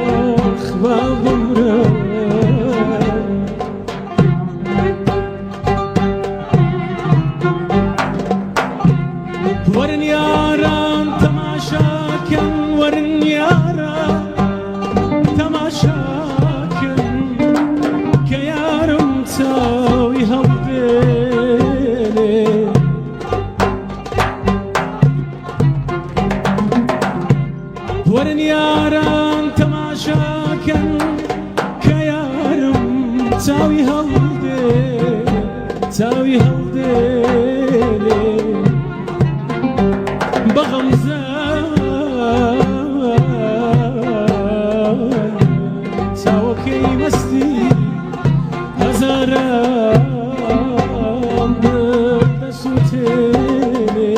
ئاخ با بمرم. وەرن یاران تەماشاکەن، وەرن یاران تەماشاکەن، کە یارم چاوی هەڵدێنێ. وەرن یاران تەماشاکەن، کە یارم چاوی هەڵدێ، چاوی هەڵدێنێ بە غەمزە، چاوەکەی مەستی هەزاران دەسووتێنێ.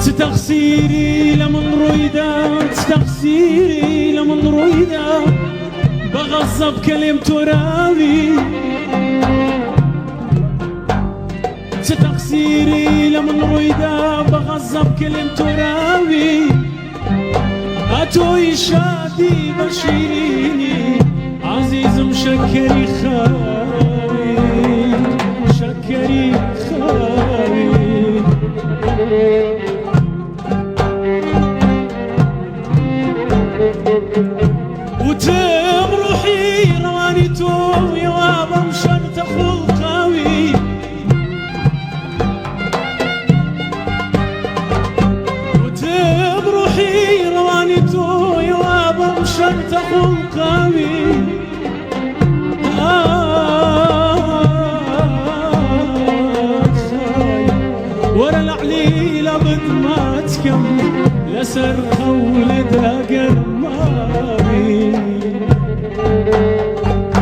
چ تەقسیری لە من ڕوویدا، چ تەقسیری لە من ڕوویدا، بە غەزەب کە لێم تۆراوی. چ تەقسیری لە من ڕوویدا، بە غەزەب کە لێم تۆراوی. ئەتۆی شادی بە شیرینی، عەزیزم شەکەری خاوی، شەکەری خاوی. وتم ڕوحی ڕەوانی تۆ یەوا بەم شەرتە خوڵقاوی. وتم ڕوحی ڕەوانی تۆ یەوا بەم شەرتە خوڵقاوی. وەرە لەعلی لە بدماتکەم، لەسەر قەولت ئەگەر ماوی.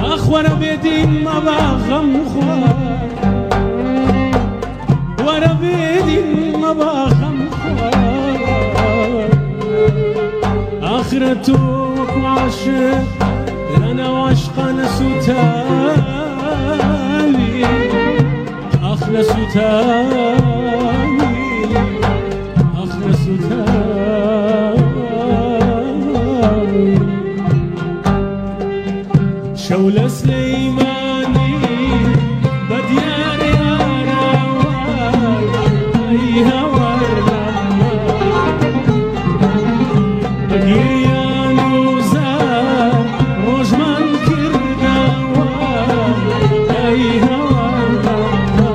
ئاخ وەرە بێدین مەبا غەم خوار، وەرە بێدین مەبا غەم خوار. ئاخرە تۆ وەکو عاشق لەناو عەشقا نەسووتاوی، ئاخ نەسووتاوی، ئاخ نەسووتاوی. شەو لە سلەیمانی بە دیار یارەوە، ئەی هاوار لەمە بە گریان و زار ڕۆژمان کردەوە، ئەی هاوار لەمە.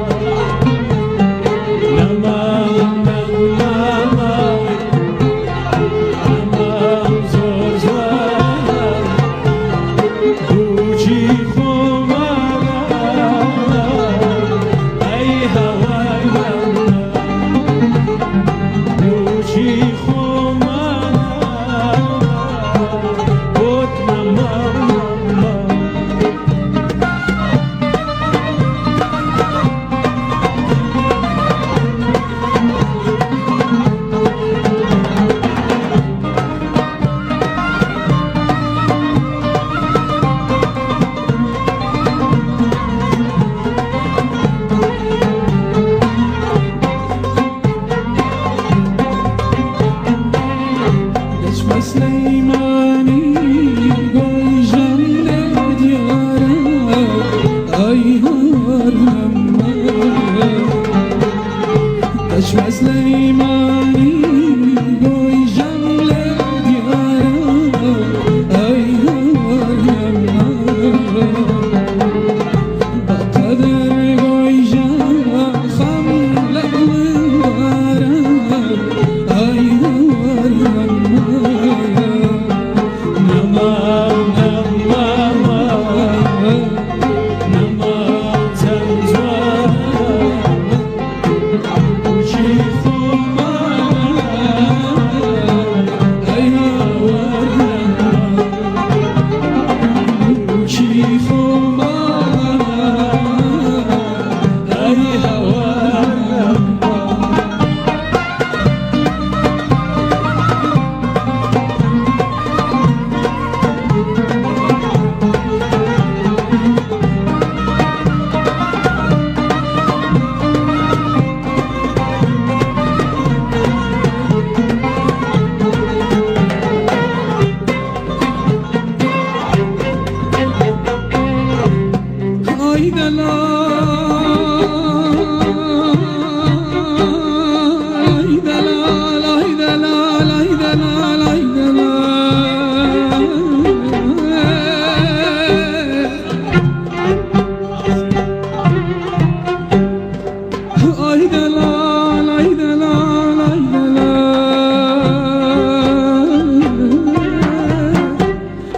ئای دەلال ئای دەلال ئای دەلال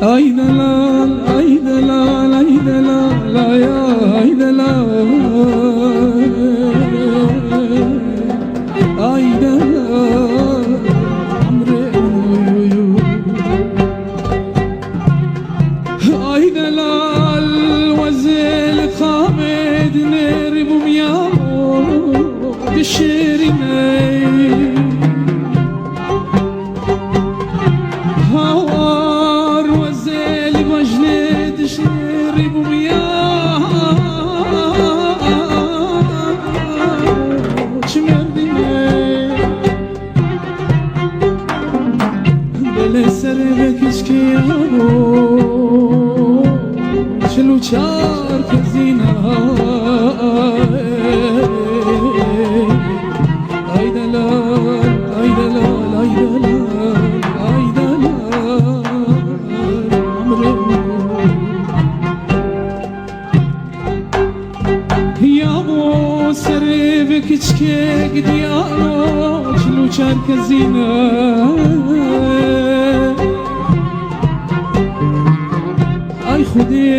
ئای دەلال ئای دەلال ئای دەلال ئای ئای دەلال ئای دەلال عەمرێ ئای دەلال وەزێ لە خامێ دنێری بووم یاوۆ دشێرینەی هاوار وەزێ لە بەژنێ دشێری بووم یاوۆ چ مردینەی دلێ سەرێ بە کچکێ یاوۆ 44 کەزینە ئای دەلال ئای دەلال ئای دەلال ئای دەلال عەمرێ یاوۆ سەرێ بە کچکێک دیارۆ 44 کەزینە ئای خودێ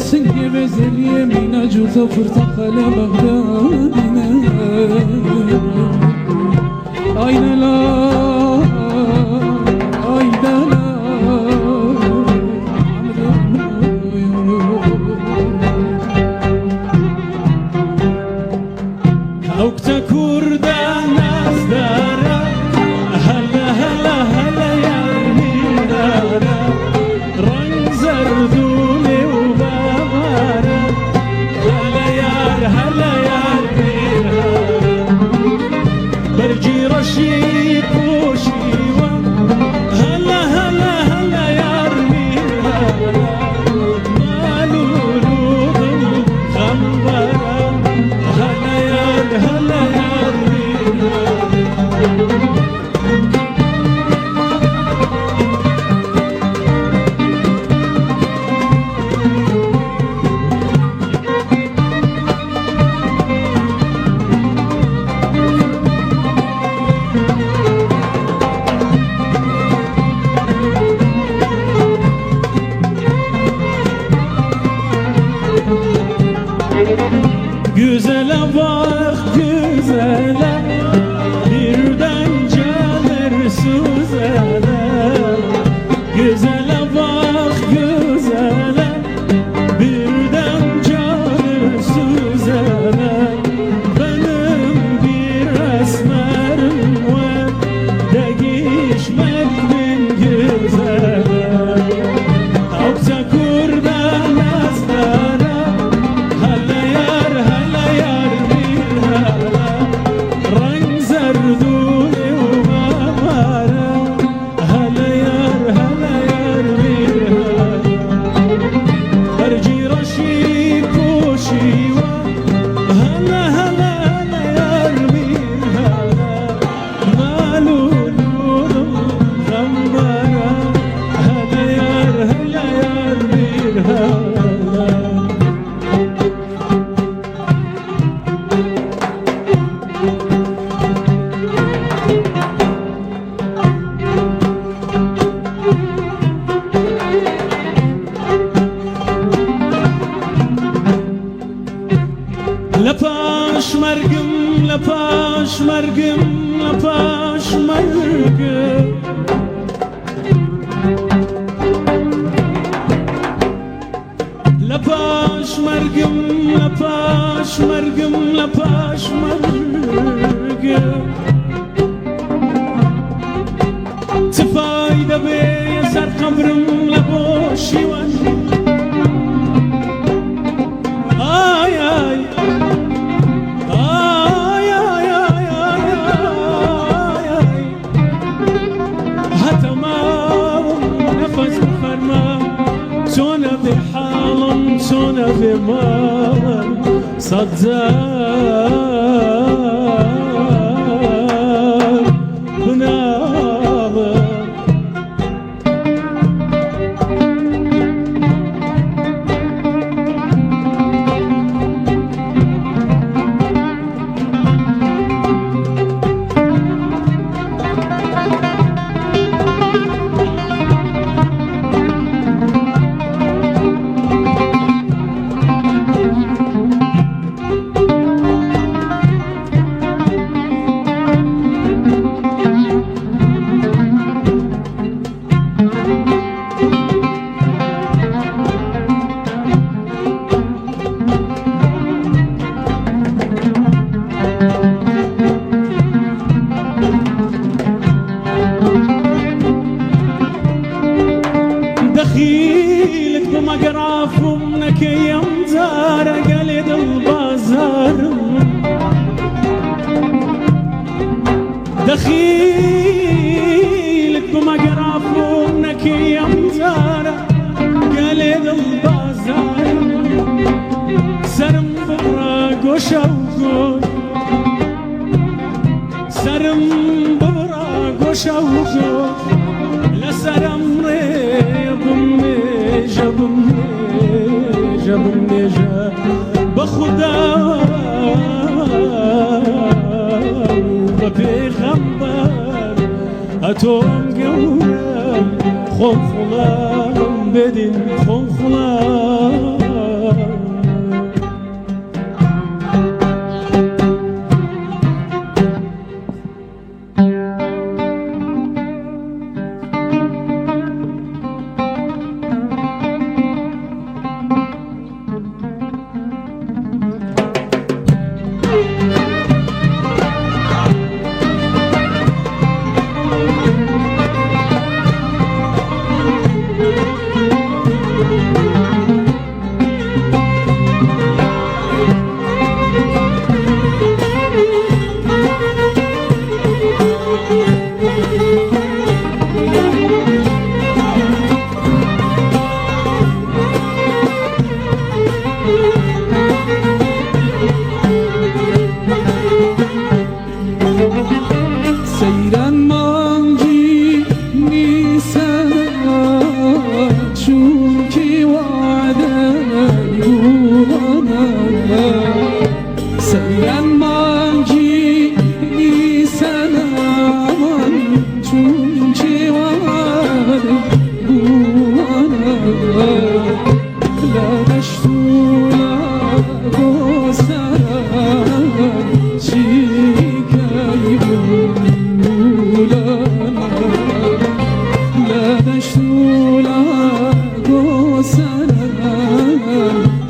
سنگێ بەزەلیە مینا جوزە فرتەقە لە بەغدادینە ئای دەلال ئای دەلال عەمرێ ئەو کچە کوردە نازدارە هەلە هەلە هەلە یار میرارە ڕەنگ زەرد و لێو بەهارە هەلە یار هەلە یار میرارە بەرگی ڕەشی پۆشیوە هەلە هەلە هەلە یار میرارە مالوول و دڵ خەمبەرە هەلە یار هەلە یار میرارە. Güzele bak güzele, birden gelir süzele. Güzele bak güzele, birden gelir süzele. Benim bir esmerim var, değişmektin güzele. ئەو کچە کوردە نازدارە هەلە یار هەلە یار میرهەلە ڕەنگ زەرد و لێو بەهارە هەلە یار هەلە یار میرهەلە بەرگی ڕەشی پۆشیوە هەلە هەلە هەلە یار میرهەلە مالوول و دڵ خەمبەرە هەلە یار هەلە یار میرهەلە. لە پاش مەرگم لە پاش مەرگم لە پاش مەرگم لە پاش مەرگم لە پاش مەرگم لە پاش مەرگم چ فایدە بێ سەر قەبرم لە بۆ شیوەن ئای ئای ئای ئای ئای ئای ئای هەتە ماوم نەفەس بفەرما چۆنە بێ حاڵم چۆنە بێ ماڵم سەد جار بناڵم. دەخیلت بم ئەگەر عەفوم نەکەی ئەم جارە گەلێ دڵ بازارە سەرم ببڕە گۆشە و گۆش سەرم ببڕە گۆشە و گۆش لەسەرم ڕێ بمنێژە بمنێژە بمنێژە بە خودا بە پێغەمبەر ئەتۆم گەورە خۆم خوڵام بدین خۆم خوڵام. سەیران مانگی نیسانە چونکی وعدەی گوڵانە سەیران مانگی نیسانە چونکی وعدەی گوڵانە لە دەشت و لە گۆستان چیکەی بولبولانە لە دەشت و لە گۆستان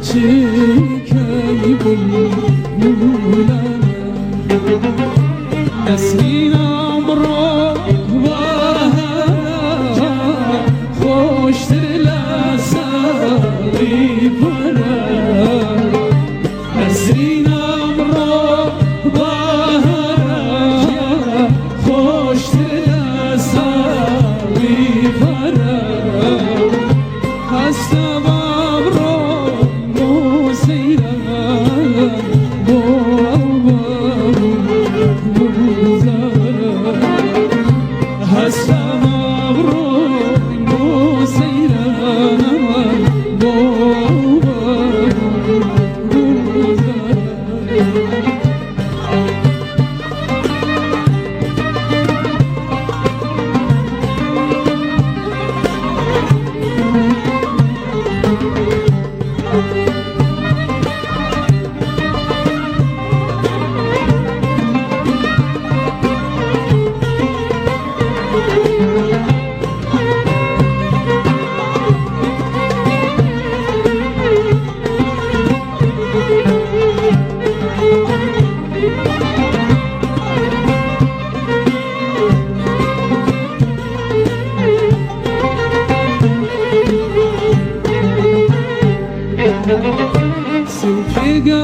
چیکەی بولبولانە نەسرینام بڕۆ بەهارە خۆشتر لە ساڵی پەرە نەسرینام بڕۆ بەهارە خۆشتر لە ساڵی پەرە هەستە با بڕۆم بۆ سەیران بۆ ئەو باغ و گوڵزارە هەستە با بڕۆین بۆ سەیران بۆ ئەو باغ و گوڵزارە.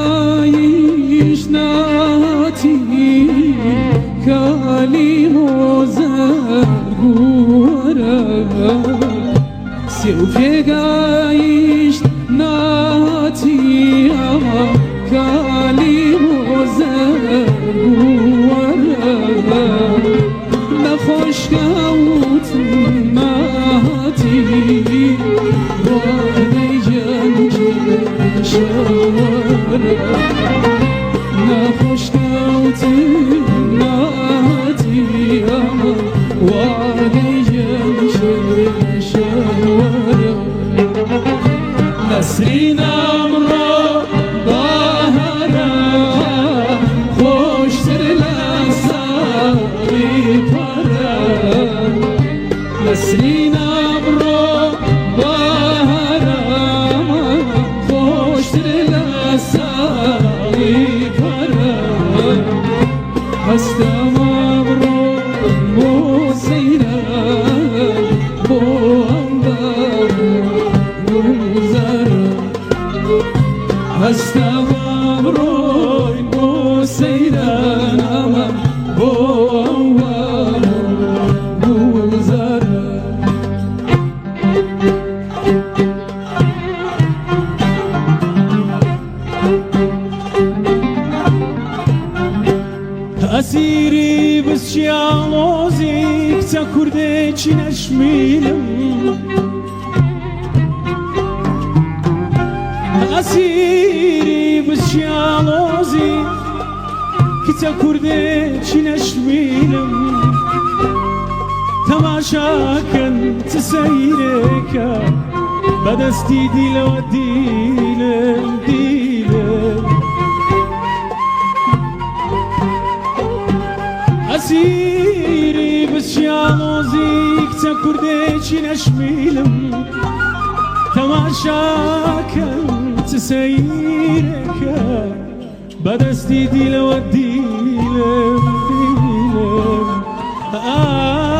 سوپێگاییش ناتی کالی مۆزەرگوەرە سێوپێگاییش ناتی ئەمە کالی مۆزەرگوەرە نەخۆش کەوتم ناتی وادەی جەنگێ شەوەرە نەخۆش کەوتم ناتی ئەمە وادەی جەنگێ شەوەرە نەسرینام ڕۆ بەهارە خۆشتر لە ساڵی پارە نەسرینام ڕۆ بەهارە خۆشتر لە ساڵی پارە هەستە با بڕۆم بۆ سەیران بۆ ئەم باغ و گوڵزارە هەستە با بڕۆین بۆ سەیران ئەمە بۆ ئەو ئەسیری بسچی ئاڵۆزی کچە کوردێکی نەشمیلم ئەسیری بسچی ئاڵۆزی کچە کوردێکی نەشمیلم تەماشاکەن چ سەیرێکە بەدەستی دیلەوە دیلم دیلم ئەسیری بسچی ئاڵۆزی کچە کوردێکی نەشمیلم تەماشاکەن چ سەیرێکە بەدەستی دیلەوە دیلم دیلم ئاخ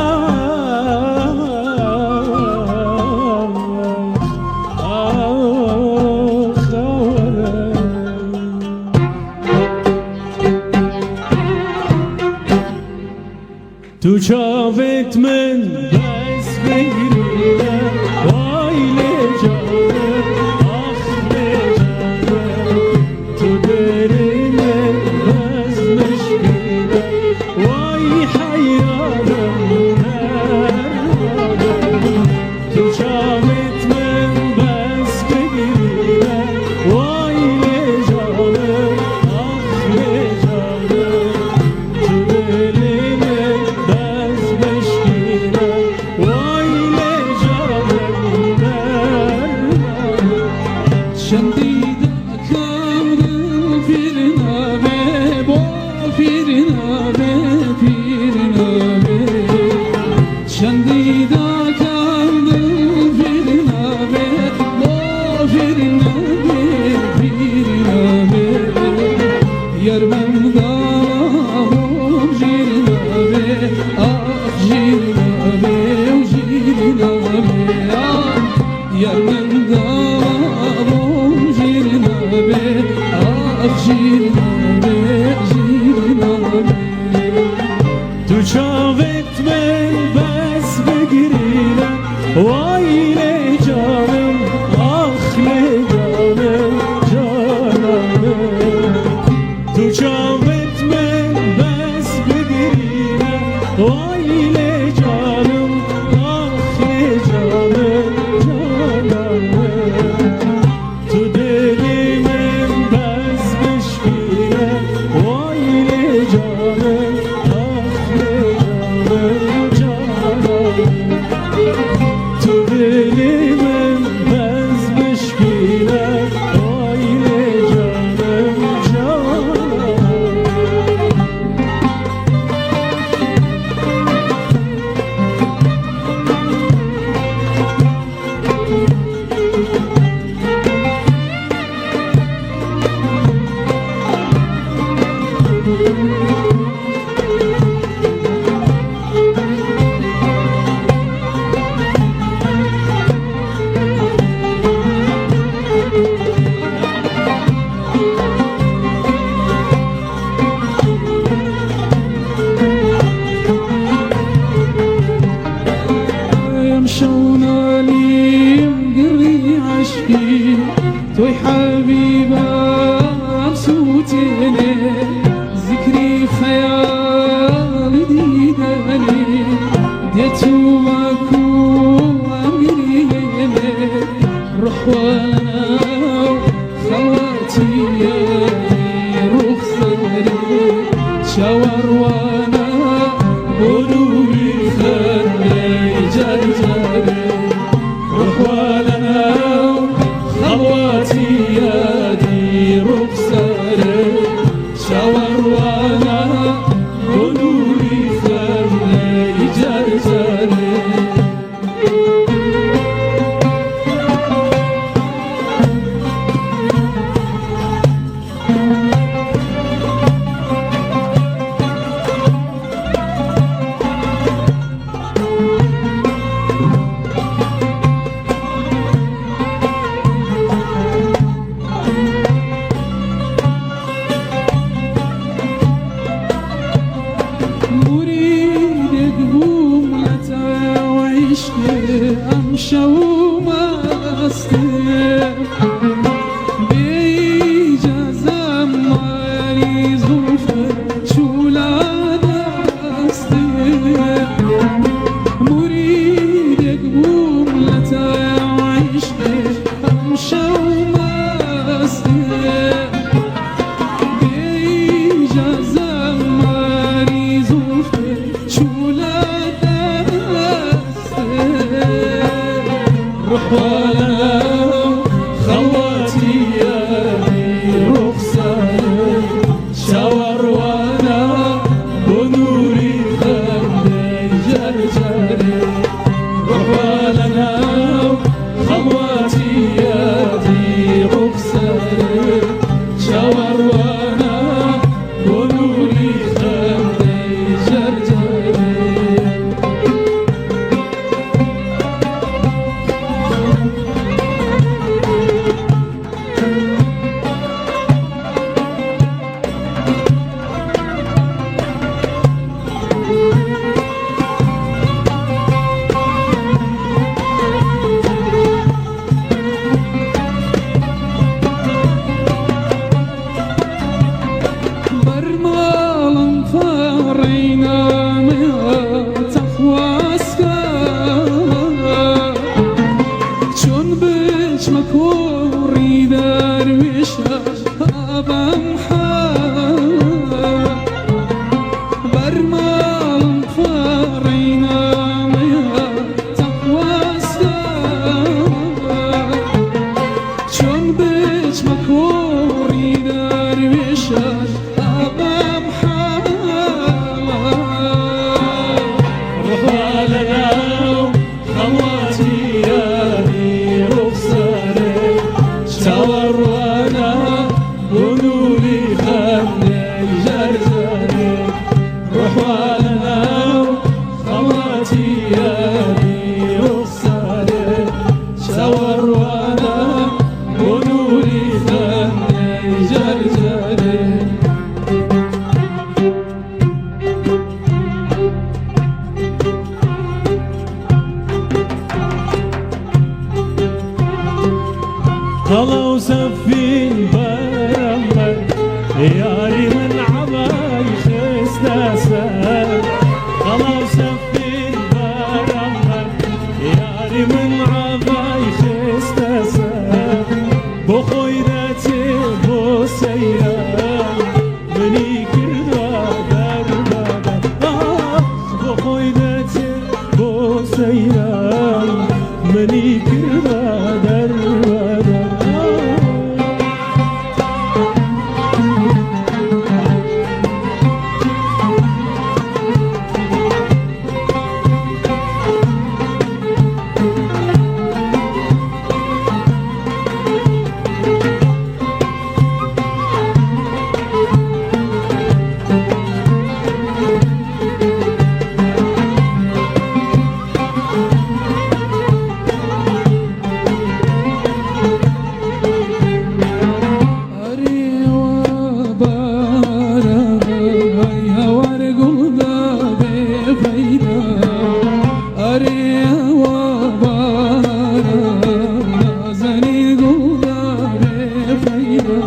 تو چاوت من بەس بگریە وای لێ جانم ئاخ لێ جانم تو دڵی من بەس مشکینە وای حەیرانم پەروانم تو چاوت من بەس بگریە وای لێ جانم ئاخ لێ جانم تو دڵی من بەس مشکینە وای لێ جانم پەروانم چەندی داکەم دڵ پیر نابێ بۆ پیر نابێ پیر نابێ چەندی داکەم دڵ پیر نابێ بۆ پیر نابێ پیر نابێ یارمەم داڵاوم ژیر نابێ ئاخ ژیر نابێ و ژیر نابێ ئاخ یارمەم داڵاوم ژیر نابێ ئاخ ژیر نابێ ژیر نابێ تو چاوت من بەس بگرینە وای لێ جانم ئاخ لێ جانم جانانم تو چاوت من بەس بگرینە وای لێ جانم ئاخ لێ جانم جانانم تو دڵی من بەس بشکینە وای لێ جانم ئاخ لێ جانم جانانم تو دڵی من بەس بشکینە وای لێ جانم جانانم ئەمشەو نالیم گڕی عەشقی تۆی حەبیبم سووتێنێ زیکری خەیاڵی دیدەنێ دێت و وەکو ئەمگرێنێ ڕوحوە لەناو خەڵەتیە ڕوخسارێ چاوەڕوانە بۆ دووری خەندەی جار جارێ ڕوحوە لەناو خەڵوەتیە دی ڕوخسارێ چاوەڕوانە بۆ دووری خەندەی جار جارێ مریدێک بووم لە تاو عیشقێ ئەمشەو مەستێ بێ ئیجازەم ماری زوڵفت چوو لە فەڕینامەیە تەخواسکە چۆن بچمە کۆڕی دەروێشە ئابەم حاڵە بەرماڵم فەڕینامەیە تەخواسکە چۆن بچمە کۆڕی دەروێشە ئابەم حاڵە. ڕۆحوا لەناو خەڵاتی یاری ڕوخسارێ، چاوەڕوانە بۆ نووری خەندەی جارجارێ. ڕۆحوا لەناو خەڵاتی یاری ڕوخسارێ، چاوەڕوانە بۆ نووری خەندەی جارجارێ. هەڵە و سەفین بەرامبەر یاری من عەبای خستە سەر، هەڵە و سەفین بەرامبەر یاری من عەبای خستە سەر، بۆ خۆی دەچێ بۆ سەیران منی کردووە دەربەدەر، ئاخ بۆ خۆی دەچێ بۆ سەیران منی کردووە دەربەدەر. ئەرێ وا بارە ئەی هەوار گوڵدا بێ فەیدا، ئەرێ وا بارە نازەنین گوڵدا بێ فەیدا،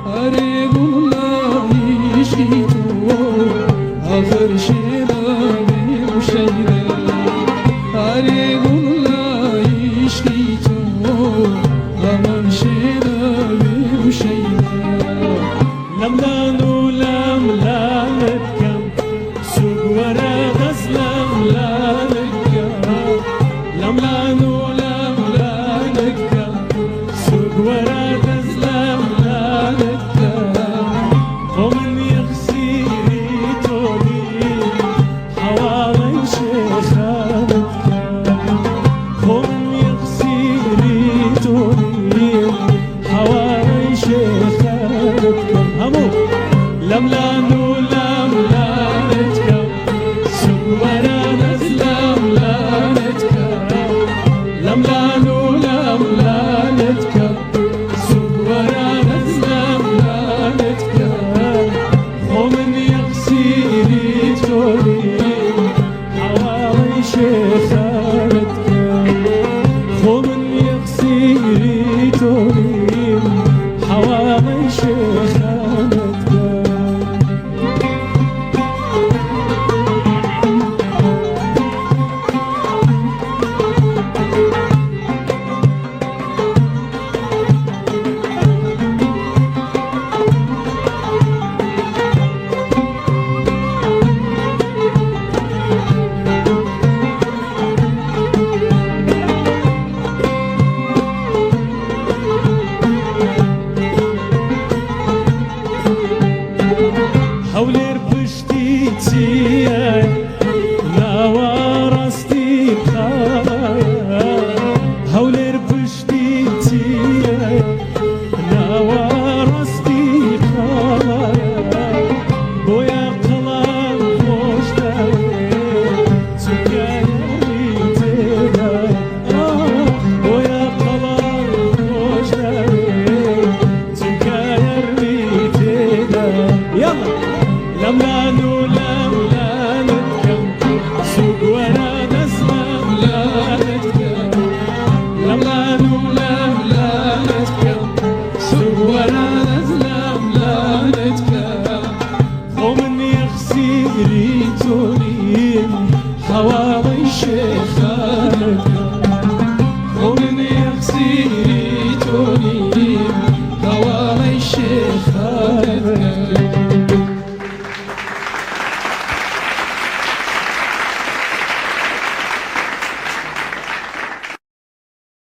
ئەرێ گوڵا عیشقی تۆ ئاخر شێرا بێ شەیدا، ئەرێ گوڵا عیشقی تۆ ئەمن شێرا بێ شەیدا. لەملان و لەملانت کەم سوک وەرە دەست لەملانت کەم، لەملان و لەملانت کەم سوک وەرە دەست لەملانت کەم، خۆ من یەخسیری تۆ نیم حەواڵەی شێخانت کەم، خۆ من یەخسیری تۆ نیم حەواڵەی شێخانت کەم. هەموو لەملان و لەملانت کەم سوک وەرە دەست لەملانت کەم، لەملان و لەملانت کەم سوک وەرە دەست لەملانت کەم، خۆ من یەخسیری تۆ نیم حەواڵەی شێخانت کەم، خۆ من یەخسیری تۆ نیم حەواڵەی شێخانت کەم. هەولێر پشتی چییە ناوە ڕاستی بخایە، هەولێر پشتی چییە ناوە ڕاستی بخایە، بۆیە قەڵام خۆش دەوێ چونکە یاری تێدایە، ئاخ بۆیە قەڵام خۆش دەوێ چونکە یاری تێدایە. یاڵا لەملان و لەملانت کەم سوک وەرە دەست لەملانت کەم، لەملان و لەملانت کەم سوک وەرە دەست لەملانت کەم، خۆ من یەخسیری هەوا.